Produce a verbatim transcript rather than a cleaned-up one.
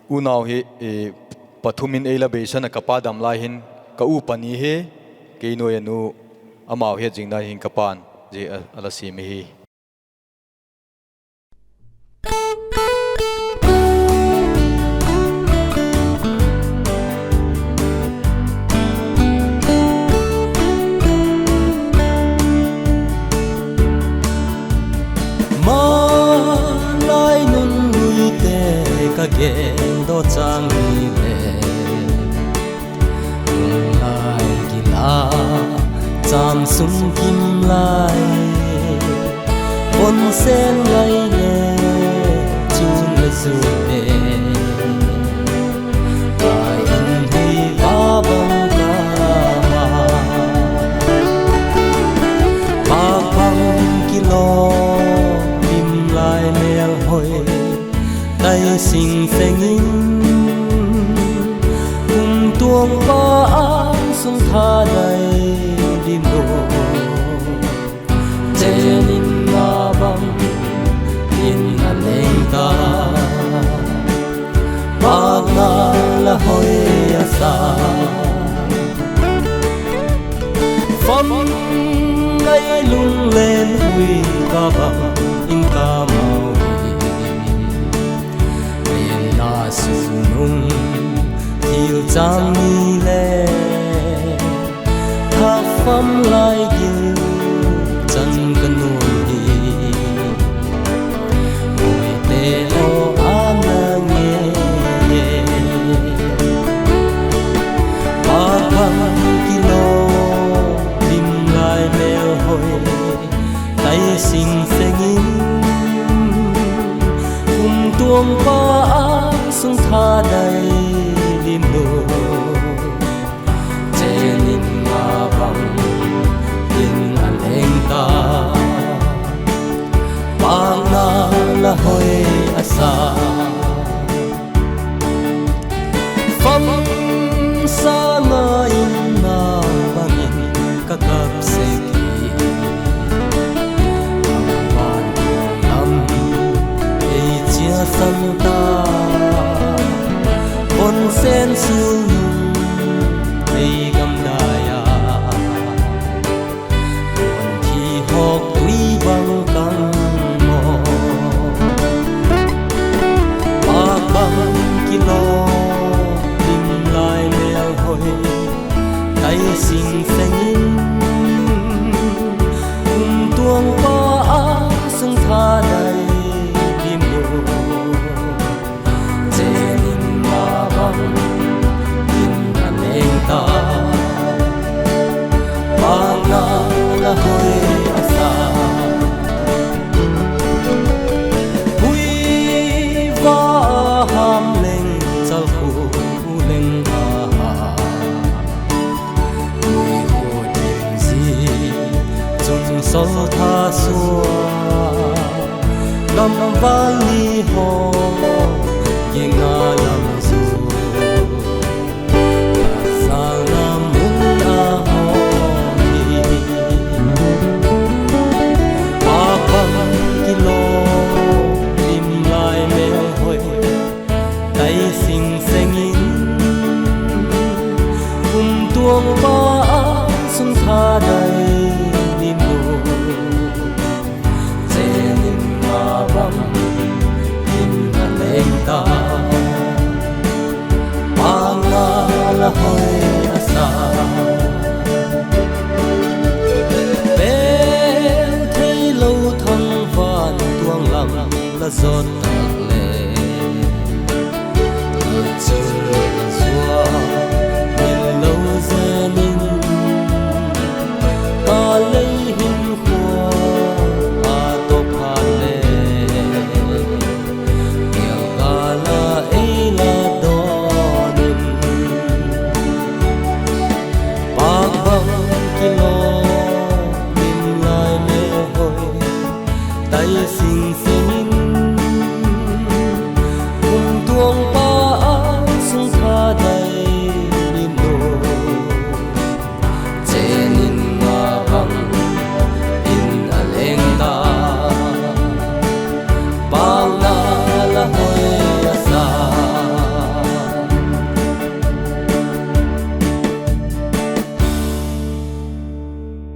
Unau hi pathum in ei la beisan a, ka pa dam lai hin ka u pani hi, kei nuai a nu, amau het zing dan hin ka pa'n zia a la siam ahi. Malai nunluite ka gen daw chang ni le, lai gil a cham sung kim lai, pon sen lai le, chun le zute, lai in hui va bang ka ma, pa pang kilo, lim lai mêl hoi, tai sing seng in, kumtuang pa âng sung tha dai dim lo, chen in ma bang in a leng ta, pâkna la hoi a sa. Fam ngai lunglen hui ka bang in ka mau hi, lenna su nung thil chang ni le, thak fam lai gil chan ka nuam hi, huite aw a na nge, pa pang kilo, lim lai mêl hoi, tai sing seng in, kumtuang pa âng sung tha dai dim lo, chen in ma bang in a leng ta, pâkna la hoi a sa. Fam sâng a in na bang in ka kap sek hi, van lam ei chia san ta, pon sen sul nung ei gam dai a, thi hawk tui bang kang maw, pâk bang kilo, lim lai mêl hoi, tai sing seng in, kumtuang pa âng sung tha dai dim lo, chen in ma bang in a leng ta, pâkna la hoi a sa. Hui va ham leng, chal khu leng a ha, hui khu dim zi, chung sol tha sua, gam val ni haw, ging a lam zu, sâng a mun a haw hi, pâk bang kilo, lim lai mêl hoi, tai sing seng in, kumtuang pa âng sung tha dai dim lo, chen in ma bang in a leng ta, pâkna la hoi a sa. Pêl theilo thangvan tuang lam la zot